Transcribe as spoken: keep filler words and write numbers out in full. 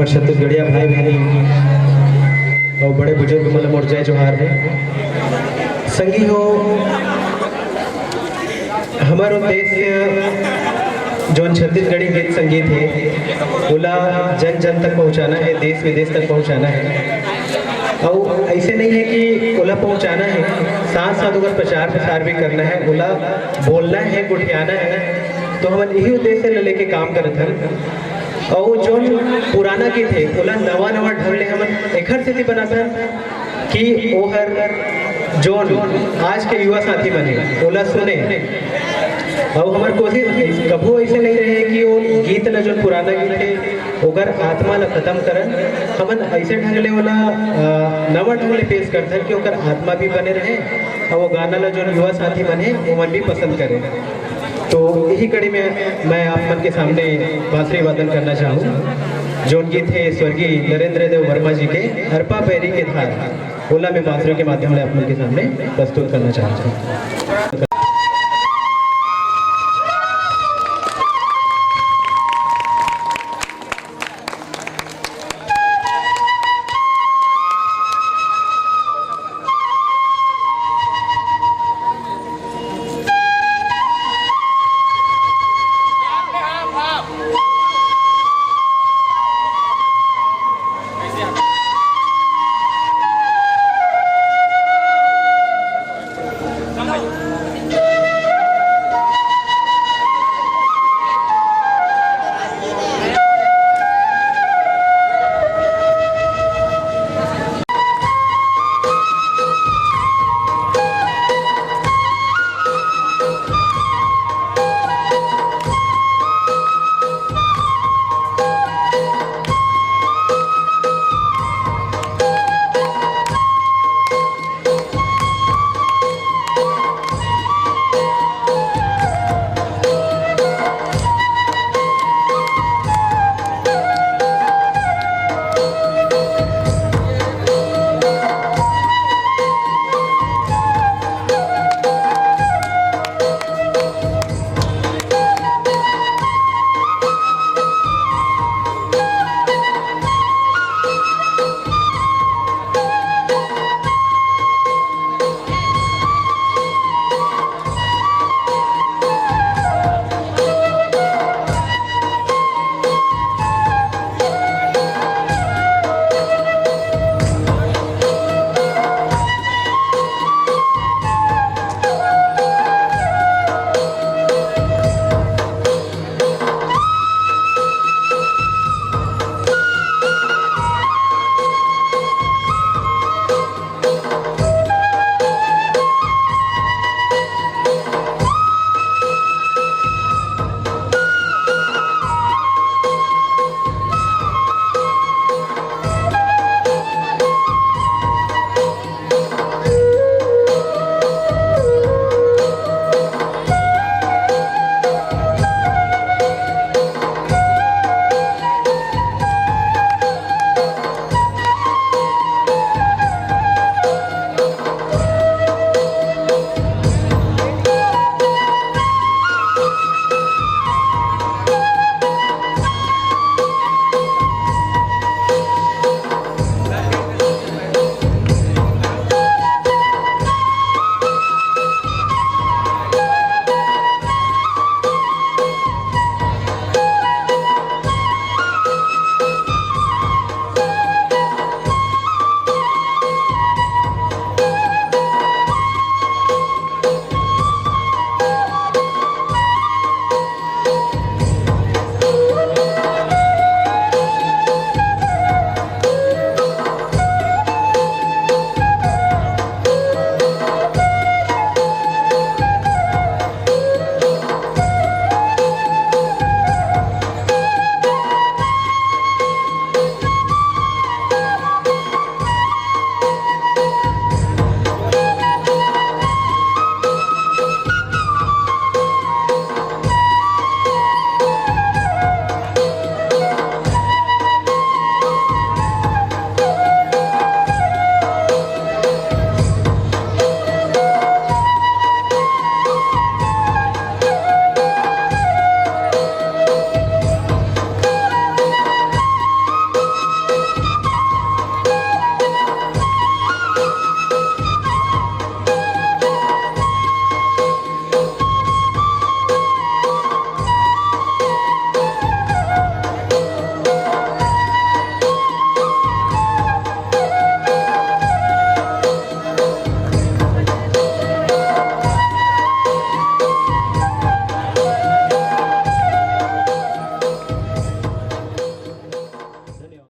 छत्तीसगढ़िया भाई बहन अउ बड़े बुजुर्ग मन ल मोर जय जोहार हे। संगी हो, हमर उद्देश्य जोन छत्तीसगढ़ी गीत संगीत हे, ओला जन जन तक पहुँचाना हे, देश विदेश तक पहुँचाना हे। अउ ऐसे नहीं है कि ओला पहुँचाना है, साथ साथ ओकर प्रचार प्रसार भी करना है, ओला बोलना है, गोठियाना है। तो हमन यही उद्देश्य ले लेके काम करत हन। अउ जोन पुराना गीत है, ओला नवा नवा ढंग ले हमन एखर सेती बनाथन कि ओहर जोन आज के युवा साथी मन हे, ओला सुने। अउ हमर कोशिश कभू ऐसे नहीं रहे कि वो गीत ला, जोन पुराना गीत है, ओकर आत्मा ला खत्म करन। हमन ऐसे ढंग ले ओला, अ, नवा ढंग ले पेश करथन कि ओकर आत्मा भी बने रहे, अउ वो गाना ला जोन युवा साथी मन हे, ओमन भी पसंद करे। तो यही कड़ी में मैं आप मन के सामने बांसुरी वादन करना चाहूँ। जोन गीत है स्वर्गीय नरेंद्र देव वर्मा जी के, अरपा पैरी के धार, ओला मैं बांसुरी के माध्यम ले आप मन के सामने प्रस्तुत करना चाहता हूँ।